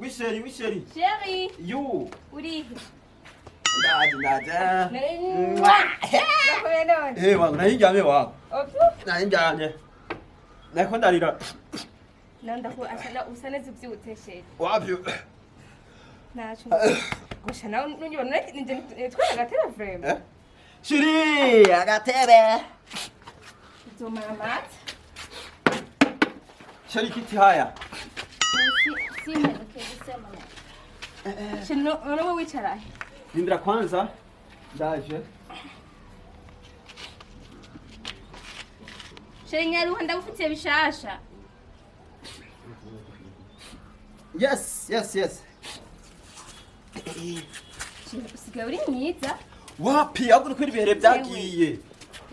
Oui chérie, oui chérie. Chéri, Yo. Urihe? Ndaje, ndaje. Urakomeye none? Eh, wangu nari wangu. Opfu? Nari njyamye. Nariko ndarira. Nawe ndaku usa neza ubyutse, chéri. Wavyo. Naco. Gusha nawe nunyibona ninje nitwara agatebe vraiment. Eh? Chérie, agatebe. Uzomara amata. Chérie, kiti haya. Simenuke gusema. Chéri, none we wicarahe? Lindira kwanza. Ndaje. Chéri, nyaruha, ndagufitiye bishasha. Yes. Chéri, usigaye uri mwiza. Wapi, ahubwo nuko ibihere byagiye.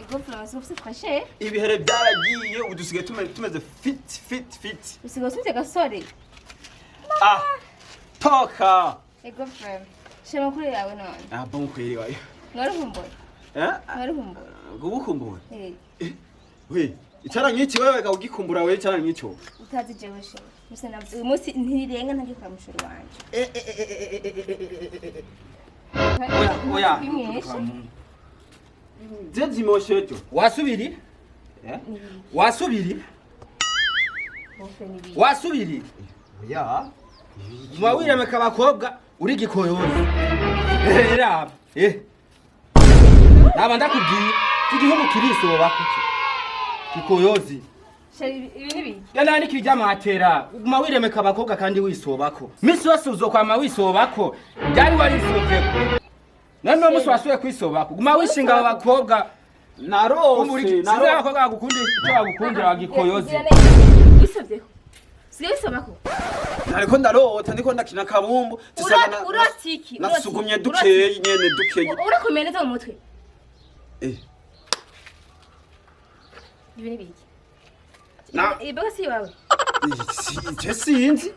Ego vraiment, ufise fraîcheur. Ibihere byaragiye, ubu dusigaye tumeze fit fit fit. Usigaye usumvye gasore. Ah. Toka. Ego vraiment. Chéri, amakuru yawe none? Ah bon, kweli wayo. Mwari nkumbuye. Eh? Mwari nkumbuye. Gubukumbura. Eh. We, icara nk'iki wewe ga ugikumbura wewe, icara nk'icyo. Utazi jewe, chéri. Gusa navuze uyu munsi ntirirenga ntagikora mushuri wanje. Oya, oya. Kwimwesha. Je zimoshejo. Wasubiri. Eh? Wasubiri. Wowe nibi. Wasubiri. Oya. Guma wiremeka abakobwa uri gikoyozi. Raba, naba ndakubwiye igihugu kirisoba kuki gikoyozi. Chéri, ibi ni biki? Yana n'ikiryamwatera uguma wiremeka abakobwa kandi wisobako misi yose uzokwama wisobako. Byari warisoveko, none uno musi wasubiye kwisobako, guma wishinga abo bakobwa. Narose, Sinzi narose. abakobwa bagukunda icyo bagukundira, gikoyozi. Wisovyeko. Usigaye wisobako. Nariko ndarota, ndiko ndakina kabumbu. Urota iki? Urota Nasugumye iki? dukeyi nyene, dukeyi. Urakomeye neza mu mutwe. Eh. Ibi ni biki? Na Iyi boga si iwawe. Je sinzi.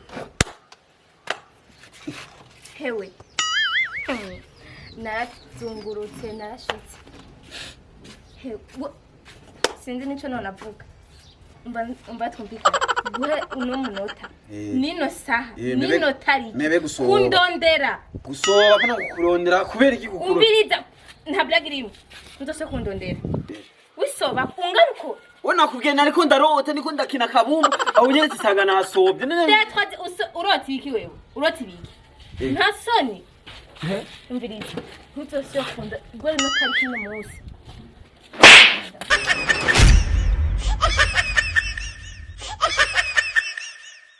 Hewe. Narazungurutse, narashitse. Hewe. Sinzi nico none avuga. Umva, umva, twumvikane. Guhe uno munota. Eh. Nino saha. Eh, Nino tariki. Mebe gusoba. Kundondera. Gusoba kana kukurondera kubera iki kukurondera? Umviriza. Nta blague irimo. Ntuzose kundondera. Wisoba ungana uko. We, nakubwiye nariko ndarota, ndiko ndakina kabumbu. Aho nyene sisanga nasobye. Nene. Twazi urota ibiki wewe? Urota ibiki? Eh. Nta soni. Umviriza. Ntuzose kunda. Guhe ino tariki, ino munsi.